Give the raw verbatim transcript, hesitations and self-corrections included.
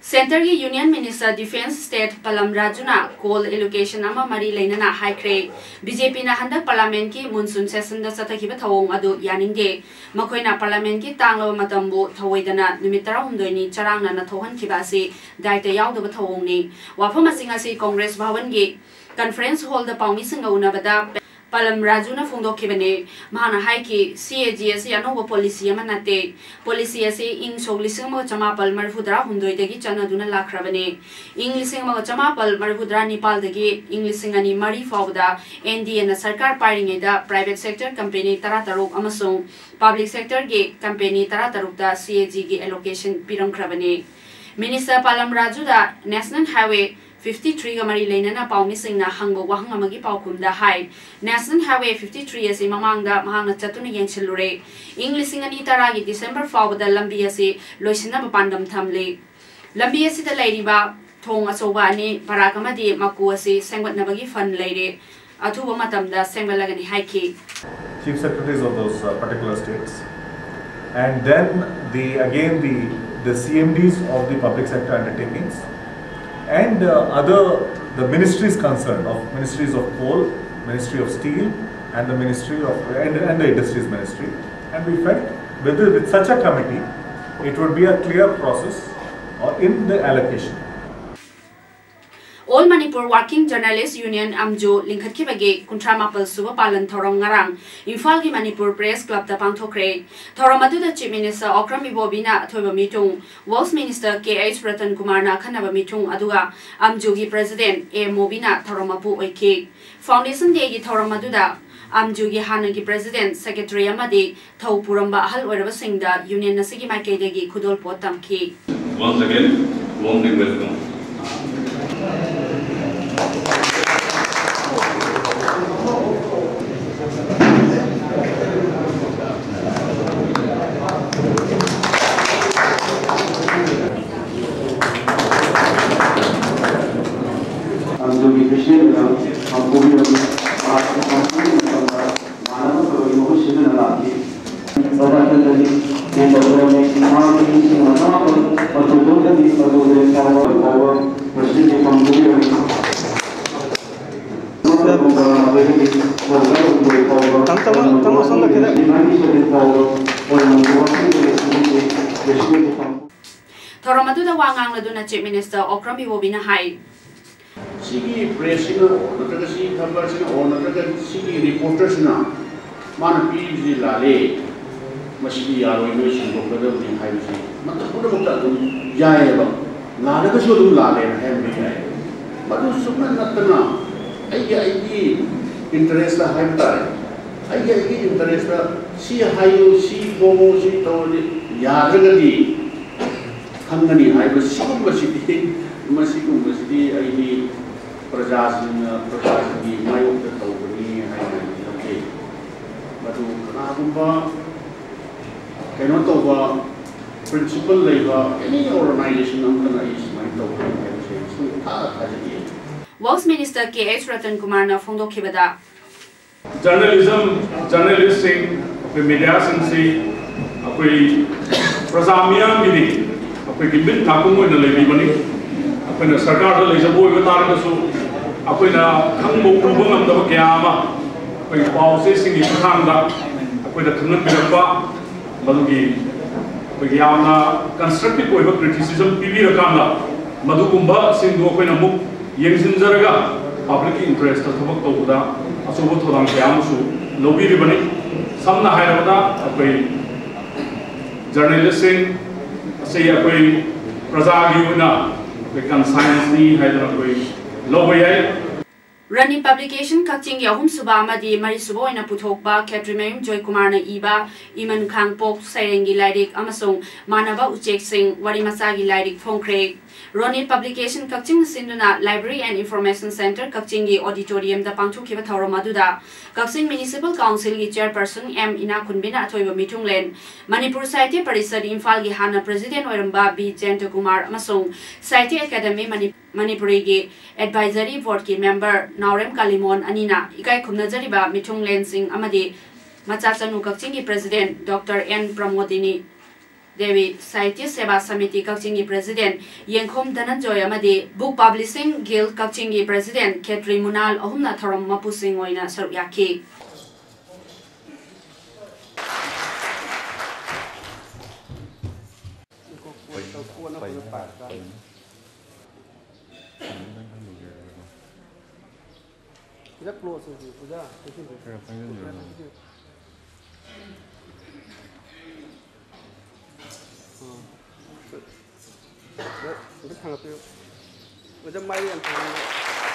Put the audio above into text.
ꯁꯦꯟꯇꯔꯒꯤ union minister defence state Pallam ꯔꯥꯖꯨꯅ coal allocation ꯑꯃ ꯃꯔꯤ ꯂꯩꯅꯅ ꯍꯥꯏꯈ꯭ꯔꯦ, ꯕꯤ ꯖꯦ ꯄꯤꯅ ꯍꯟꯗꯛ ꯄꯥꯔꯂꯥꯃꯦꯟꯠꯀꯤ ꯃꯨꯟꯁꯨꯟ ꯁꯦꯁꯟꯗ ꯆꯠꯊꯈꯤꯕ ꯊꯧꯑꯣꯡ ꯑꯗꯨ ꯌꯥꯅꯤꯡꯗꯦ꯫ ꯃꯈꯣꯏꯅ ꯄꯥꯔꯂꯥꯃꯦꯟꯠꯀꯤ ꯇꯥꯡꯂꯕ ꯃꯇꯝꯕꯨ ꯊꯧꯑꯣꯏꯗꯅ ꯅꯨꯃꯤꯠ ꯇꯔꯥꯍꯨꯝꯗꯣꯏꯅꯤ ꯆꯔꯥꯡꯅꯅ ꯊꯣꯛꯍꯟꯈꯤꯕ ꯑꯁꯤ ꯗꯥꯏꯇ ꯌꯥꯎꯗꯕ ꯊꯧꯑꯣꯡꯅꯤ꯫ ꯋꯥꯐꯝ ꯑꯁꯤꯡ ꯑꯁꯤ ꯀꯣꯡꯒ꯭ꯔꯦꯁ ꯚꯋꯟꯒꯤ ꯀꯟꯐꯔꯦꯟꯁ ꯍꯣꯜꯗ ꯄꯥꯎꯃꯤꯁꯤꯡꯒ ꯎꯅꯕꯗ ꯄꯂꯝ ꯔꯥꯖꯨꯅ ꯐꯣꯡꯗꯣꯛꯈꯤꯕꯅꯤ꯫ ꯃꯍꯥꯛꯅ ꯍꯥꯏꯈꯤ, ꯁꯤ ꯑꯦ ꯖꯤ ꯑꯁꯤ ꯑꯅꯧꯕ ꯄꯣꯂꯤꯁꯤ ꯑꯃ ꯅꯠꯇꯦ꯫ ꯄꯣꯂꯤꯁꯤ ꯑꯁꯤ ꯏꯪ ꯁꯣꯛ ꯂꯤꯁꯤꯡ ꯑꯃꯒ ꯆꯃꯥꯄꯜ ꯃꯔꯤꯐꯨ ꯇꯔꯥꯍꯨꯝꯗꯣꯏꯗꯒꯤ ꯆꯠꯅꯗꯨꯅ ꯂꯥꯛꯈ꯭ꯔꯕꯅꯤ꯫ ꯏꯪ ꯂꯤꯁꯤꯡ ꯑꯃꯒ ꯆꯃꯥꯄꯜ ꯃꯔꯤꯐꯨ ꯇꯔꯥ ꯅꯤꯄꯥꯜꯗꯒꯤ ꯏꯪ ꯂꯤꯁꯤꯡ ꯑꯅꯤ ꯃꯔꯤ ꯐꯥꯎꯕꯗ ꯑꯦꯟ ꯗꯤ ꯑꯦꯅ ꯁꯔꯀꯥꯔ ꯄꯥꯏꯔꯤꯉꯩꯗ ꯄ꯭ꯔꯥꯏꯚꯦꯠ ꯁꯦꯛꯇꯔ ꯀꯝꯄꯦꯅꯤ ꯇꯔꯥꯇꯔꯨꯛ ꯑꯃꯁꯨꯡ ꯄꯕ꯭ꯂꯤꯛ ꯁꯦꯛꯇꯔꯒꯤ ꯀꯝꯄꯦꯅꯤ ꯇꯔꯥꯇꯔꯨꯛꯇ ꯁꯤ ꯑꯦ ꯖꯤꯒꯤ ꯑꯦꯂꯣꯀꯦꯁꯟ ꯄꯤꯔꯝꯈ꯭ꯔꯕꯅꯤ꯫ ꯃꯤꯅꯤꯁꯇꯔ ꯄꯥꯂꯝ ꯔꯥꯖꯨꯗ ꯅꯦꯁꯅꯦꯜ ꯍꯥꯏꯋꯦ ꯐꯤꯐꯇꯤ ꯊ꯭ꯔꯤꯒ ꯃꯔꯤ ꯂꯩꯅꯅ ꯄꯥꯎꯃꯤꯁꯤꯡꯅ ꯍꯪꯕ ꯋꯥꯍꯪ ꯑꯃꯒꯤ ꯄꯥꯎꯈꯨꯝꯗ ꯍꯥꯏ, ꯅꯦꯁꯅꯦꯜ ꯍꯥꯏꯋꯦ ꯐꯤꯐꯇꯤ ꯊ꯭ꯔꯤ ꯑꯁꯤ ꯃꯃꯥꯡꯗ ꯃꯍꯥꯛꯅ ꯆꯠꯇꯨꯅ ꯌꯦꯡꯁꯤꯜꯂꯨꯔꯦ꯫ ꯏꯪ ꯂꯤꯁꯤꯡ ꯑꯅꯤ ꯇꯔꯥꯒꯤ ꯗꯤꯁꯦꯝꯕꯔ ꯐꯥꯎꯕꯗ ꯂꯝꯕꯤ ꯑꯁꯤ ꯂꯣꯏꯁꯤꯟꯅꯕ ꯄꯥꯟꯗꯝ ꯊꯝꯂꯤ꯫ ꯂꯝꯕꯤ ꯑꯁꯤꯗ ꯂꯩꯔꯤꯕ ꯊꯣꯡ ꯑꯆꯧꯕ ꯑꯅꯤ, ꯕꯔꯥꯛ ꯑꯃꯗꯤ ꯃꯀꯨ ꯑꯁꯤ ꯁꯦꯝꯒꯠꯅꯕꯒꯤ ꯐꯟ ꯂꯩꯔꯦ꯫ ꯑꯊꯨꯕ ꯃꯇꯝꯗ ꯁꯦꯝꯒꯠꯂꯒꯅꯤ ꯍꯥꯏꯈꯤ꯫ Chief secretaries of those uh, particular states, and then the again the the C M Ds of the public sector undertakings, and uh, other the ministries concerned of Ministries of Coal, Ministry of Steel, and the Ministry of and, and the Industries Ministry, and we felt with, with such a committee, it would be a clear process or in the allocation. All Manipur Working Journalist Union, ꯑꯝꯖꯨ, ꯂꯤꯡꯈꯠꯈꯤꯕꯒꯤ ꯀꯨꯟꯊ꯭ꯔꯥ ꯃꯥꯄꯜ ꯁꯨꯕ ꯄꯥꯂꯟ ꯊꯧꯔꯝ ꯉꯔꯥꯡ ꯏꯝꯐꯥꯜꯒꯤ Manipur press ꯀ꯭ꯂꯕꯇ ꯄꯥꯡꯊꯣꯛꯈ꯭ꯔꯦ꯫ ꯊꯧꯔꯝ ꯑꯗꯨꯗ Chief Minister Okram ꯏꯕꯣꯕꯤꯅ ꯑꯊꯣꯏꯕ ꯃꯤꯊꯨꯡ, Works Minister ꯀꯦ ꯑꯩꯆ ꯔꯇꯟ ꯀꯨꯃꯥꯔꯅ ꯑꯈꯟꯅꯕ ꯃꯤꯊꯨꯡ, ꯑꯗꯨꯒ ꯑꯝꯖꯨꯒꯤ President ꯑꯦ ꯃꯣꯕꯤꯅ ꯊꯧꯔꯝ ꯃꯄꯨ ꯑꯣꯏꯈꯤ꯫ Foundation Dayꯒꯤ ꯊꯧꯔꯝ ꯑꯗꯨꯗ ꯑꯝꯖꯨꯒꯤ ꯍꯥꯟꯅꯒꯤ President, Secretary ꯑꯃꯗꯤ ꯊꯧ ꯄꯨꯔꯝꯕ ꯑꯍꯜ ꯑꯣꯏꯔꯕꯁꯤꯡꯗ Union ꯑꯁꯤꯒꯤ ꯃꯥꯏꯀꯩꯗꯒꯤ ꯈꯨꯗꯣꯜꯄꯣꯠ ꯇꯝꯈꯤ꯫ Once again, warmly welcome. ꯑꯗꯨꯒꯤ ꯈꯨꯠꯁꯦꯝꯗꯨꯅ ꯍꯥꯡꯗꯣꯛꯄꯤꯔꯝꯃꯤ꯫ ꯃꯍꯥꯛ ꯃꯇꯝꯗ ꯃꯥꯟꯅꯕ ꯊꯧꯔꯝꯒꯤ ꯃꯍꯨꯠ ꯁꯤꯟꯗꯨꯅ ꯂꯥꯛꯈꯤ꯫ ꯄ꯭ꯔꯖꯥꯇꯟꯇ꯭ꯔꯒꯤ ꯇꯦꯟꯗꯧꯔꯝꯃꯤ꯫ ꯃꯍꯥꯛꯀꯤ ꯏꯁꯤꯡ ꯃꯆꯥ ꯑꯃ ꯃꯆꯨ ꯀꯣꯛꯇꯒꯤ ꯇꯥꯃꯣ, ꯇꯥꯃꯣ, ꯁꯣꯝꯗ ꯈꯤꯇꯪ꯫ ꯊꯧꯔꯝ ꯑꯗꯨꯗ ꯋꯥ ꯉꯥꯡꯂꯗꯨꯅ Chief Minister ꯑꯣꯀ꯭ꯔꯝ ꯏꯕꯣꯕꯤꯅ ꯍꯥꯏ꯫ ꯁꯤꯒꯤ ꯄ꯭ꯔꯦꯁꯁꯤꯅ ꯑꯣꯔ ꯅꯠꯇ꯭ꯔꯒ ꯁꯤ ꯈꯕꯔꯁꯤꯅ ꯑꯣꯔ ꯅꯠꯇ꯭ꯔꯒ ꯁꯤꯒꯤ ꯔꯤꯄꯣꯔꯇꯔꯁꯤꯅ ꯃꯥꯅ ꯄꯤꯔꯤꯁꯤ ꯂꯥꯜꯂꯦ, ꯃꯁꯤꯗꯤ ꯌꯥꯔꯣꯏ, ꯅꯣꯏ ꯁꯦꯡꯗꯣꯛꯀꯗꯕꯅꯤ ꯍꯥꯏꯕꯁꯤ ꯃꯇꯝ ꯄꯨꯝꯅꯃꯛꯇ ꯑꯗꯨꯝ ꯌꯥꯏꯑꯕ꯫ ꯂꯥꯜꯂꯒꯁꯨ ꯑꯗꯨꯝ ꯂꯥꯜꯂꯦꯅ ꯍꯥꯏꯔꯝꯕ ꯌꯥꯏ꯫ ꯃꯗꯨ ꯁꯨꯞꯅ ꯅꯠꯇꯅ ꯑꯩꯒꯤ ꯑꯩꯒꯤ ꯏꯟꯇꯔꯦꯁꯇ ꯍꯥꯏꯕ ꯇꯥꯔꯦ, ꯑꯩꯒꯤ ꯑꯩꯒꯤ ꯏꯟꯇꯔꯦꯁꯇ ꯁꯤ ꯍꯥꯏꯌꯨ, ꯁꯤ ꯈꯣꯡꯉꯨ, ꯁꯤ ꯇꯧꯔꯗꯤ ꯌꯥꯗ꯭ꯔꯒꯗꯤ ꯈꯪꯒꯅꯤ ꯍꯥꯏꯕ ꯁꯤꯒꯨꯝꯕꯁꯤꯗꯤ, ꯃꯁꯤꯒꯨꯝꯕꯁꯤꯗꯤ ꯑꯩꯗꯤ ꯄ꯭ꯔꯖꯥꯁꯤꯡꯅ, ꯄ꯭ꯔꯖꯥꯁꯤꯡꯒꯤ ꯃꯥꯌꯣꯛꯇ ꯇꯧꯕꯅꯤ ꯍꯥꯏꯅ ꯑꯩ ꯂꯧꯖꯩ꯫ ꯃꯗꯨ ꯀꯅꯥꯒꯨꯝꯕ ꯀꯩꯅꯣ ꯇꯧꯕ, ꯄ꯭ꯔꯤꯟꯁꯤꯄꯜ ꯂꯩꯕ ꯑꯦꯅꯤ ꯑꯣꯔꯒꯅꯥꯏꯖꯦꯁꯟ ꯑꯃꯠꯇꯅ ꯑꯩ ꯁꯨꯃꯥꯏꯅ ꯇꯧꯒꯅꯤ ꯍꯥꯏꯕꯁꯦ ꯁꯨꯡꯊꯥ ꯊꯥꯖꯗꯦ꯫ Works Minister K H Ratan Kumar ꯅ ꯐꯣꯡꯗꯣꯛꯈꯤꯕꯗ, ꯖꯔꯅꯦꯂꯤꯖꯝ, ꯖꯔꯅꯦꯂꯤꯁꯁꯤꯡ, ꯑꯩꯈꯣꯏ ꯃꯦꯗꯤꯌꯥꯁꯤꯡꯁꯤ ꯑꯩꯈꯣꯏ ꯄ꯭ꯔꯖꯥ ꯃꯤꯌꯥꯝꯒꯤꯅꯤ, ꯑꯩꯈꯣꯏꯒꯤ ꯃꯤꯠ ꯅꯥꯀꯣꯡ ꯑꯣꯏꯅ ꯂꯩꯕꯤꯕꯅꯤ꯫ ꯑꯩꯈꯣꯏꯅ ꯁꯔꯀꯥꯔꯗ ꯂꯩꯖꯕ ꯑꯣꯏꯕ ꯇꯥꯔꯒꯁꯨ, ꯑꯩꯈꯣꯏꯅ ꯈꯪꯕ ꯎꯕ ꯉꯝꯗꯕ ꯀꯌꯥ ꯑꯃ ꯑꯩꯈꯣꯏꯒꯤ ꯄꯥꯎ ꯆꯦꯁꯤꯡꯒꯤ ꯈꯨꯠꯊꯥꯡꯗ ꯑꯩꯈꯣꯏꯗ ꯈꯪꯍꯟꯕꯤꯔꯛꯄ, ꯃꯗꯨꯒꯤ ꯑꯩꯈꯣꯏꯒꯤ ꯌꯥꯝꯅ ꯀꯟꯁꯇ꯭ꯔꯛꯇꯤꯚ ꯑꯣꯏꯕ ꯀ꯭ꯔꯤꯇꯤꯁꯤꯖꯝ ꯄꯤꯕꯤꯔꯀꯥꯟꯗ, ꯃꯗꯨꯒꯨꯝꯕꯁꯤꯡꯗꯨ ꯑꯩꯈꯣꯏꯅ ꯑꯃꯨꯛ ꯌꯦꯡꯁꯤꯟꯖꯔꯒ ꯄꯕ꯭ꯂꯤꯛꯀꯤ ꯏꯟꯇꯔꯦꯁꯇ ꯊꯕꯛ ꯇꯧꯕꯗ ꯑꯆꯧꯕ ꯊꯧꯗꯥꯡ ꯀꯌꯥ ꯑꯃꯁꯨ ꯂꯧꯕꯤꯔꯤꯕꯅꯤ꯫ ꯁꯝꯅ ꯍꯥꯏꯔꯕꯗ, ꯑꯩꯈꯣꯏ ꯖꯔꯅꯦꯂꯤꯁꯁꯤꯡ ꯑꯁꯤ ꯑꯩꯈꯣꯏ ꯄ꯭ꯔꯖꯥꯒꯤ ꯑꯣꯏꯅ ꯑꯩꯈꯣꯏ ꯀꯟꯁꯥꯏꯟꯁꯅꯤ ꯍꯥꯏꯗꯅ ꯑꯩꯈꯣꯏ ꯂꯧꯕ ꯌꯥꯏ꯫ ꯔꯅꯤ ꯄꯕ꯭ꯂꯤꯀꯦꯁꯟ ꯀꯛꯆꯤꯡꯒꯤ ꯑꯍꯨꯝꯁꯨꯕ ꯑꯃꯗꯤ ꯃꯔꯤꯁꯨꯕ ꯑꯣꯏꯅ ꯄꯨꯊꯣꯛꯄ ꯈꯦꯇ꯭ꯔꯤꯃꯌꯨꯝ ꯖꯣꯏꯀꯨꯃꯥꯔꯅ ꯏꯕ ꯏꯃꯟ ꯈꯥꯡꯄꯣꯛ ꯁꯩꯔꯦꯡꯒꯤ ꯂꯥꯏꯔꯤꯛ ꯑꯃꯁꯨꯡ ꯃꯥꯟꯅꯕ ꯎꯆꯦꯛꯁꯤꯡ ꯋꯥꯔꯤ ꯃꯆꯥꯒꯤ ꯂꯥꯏꯔꯤꯛ ꯐꯣꯡꯈ꯭ꯔꯦ꯫ ꯔꯣꯅꯤꯠ ꯄꯕ꯭ꯂꯤꯀꯦꯁꯟ ꯀꯛꯆꯤꯡꯅ ꯁꯤꯟꯗꯨꯅ Library and Information Centre ꯀꯛꯆꯤꯡꯒꯤ auditorium ꯗ ꯄꯥꯡꯊꯣꯛꯈꯤꯕ ꯊꯧꯔꯝ ꯑꯗꯨꯗ ꯀꯛꯆꯤꯡ Municipal Council ꯒꯤ Chairperson ꯑꯦꯝ ꯏꯅꯥꯛꯈꯨꯟꯕꯤꯅ ꯑꯊꯣꯏꯕ ꯃꯤꯊꯨꯡꯂꯦꯟ, ꯃꯅꯤꯄꯨꯔ ꯁꯥꯍꯤꯇ꯭ꯌ ꯄꯔꯤꯁꯗ ꯏꯝꯐꯥꯜꯒꯤ ꯍꯥꯟꯅ President ꯑꯣꯏꯔꯝꯕ ꯕꯤ ꯖꯌꯟꯇꯀꯨꯃꯥꯔ ꯑꯃꯁꯨꯡ ꯁꯥꯍꯤꯇ꯭ꯌ ꯑꯦꯀꯥꯗꯦꯃꯤ ꯃꯅꯤ-, ꯃꯅꯤꯄꯨꯔꯤꯒꯤ Advisory Board ꯀꯤ member ꯅꯥꯎꯔꯦꯝ ꯀꯥꯂꯤꯃꯣꯍꯟ ꯑꯅꯤꯅ ꯏꯀꯥꯏ ꯈꯨꯝꯅꯖꯔꯤꯕ ꯃꯤꯊꯨꯡꯂꯦꯟꯁꯤꯡ ꯑꯃꯗꯤ ꯃꯆꯥꯆꯅꯨ ꯀꯛꯆꯤꯡꯒꯤ President doctor and Pramodini, Devi, ꯁꯥꯍꯤꯇ꯭ꯌ ꯁꯦꯕꯥ ꯁꯃꯤꯇꯤ ꯀꯛꯆꯤꯡꯒꯤ ꯄ꯭ꯔꯦꯁꯤꯗꯦꯟꯠ ꯌꯦꯡꯈꯣꯝ ꯙꯅꯟꯖꯣꯏ ꯑꯃꯗꯤ ꯕꯨꯛ ꯄꯕ꯭ꯂꯤꯁꯤꯡ ꯒꯤꯜ ꯀꯛꯆꯤꯡꯒꯤ ꯄ꯭ꯔꯦꯁꯤꯗꯦꯟꯠ ꯈꯦꯇ꯭ꯔꯤ ꯃꯨꯅꯥꯜ ꯑꯍꯨꯝꯅ ꯊꯧꯔꯝ ꯃꯄꯨꯁꯤꯡ ꯑꯣꯏꯅ ꯁꯔꯨꯛ ꯌꯥꯈꯤ꯫ ꯈꯤꯇꯪ ꯀ꯭ꯂꯣꯖ ꯑꯣꯏꯕꯤꯌꯨ, ꯑꯣꯖꯥ꯫ ꯈꯔ ꯄꯥꯏꯍꯟꯕꯤꯔꯣ꯫ ꯑꯥ꯫ ꯑꯣꯖꯥ, ꯑꯝꯇ ꯊꯥꯡꯒꯠꯄꯤꯌꯨ꯫ ꯑꯣꯖꯥ, ꯃꯥꯏꯗ ꯌꯥꯝ ꯊꯥꯡꯒꯠꯄꯤꯌꯨ꯫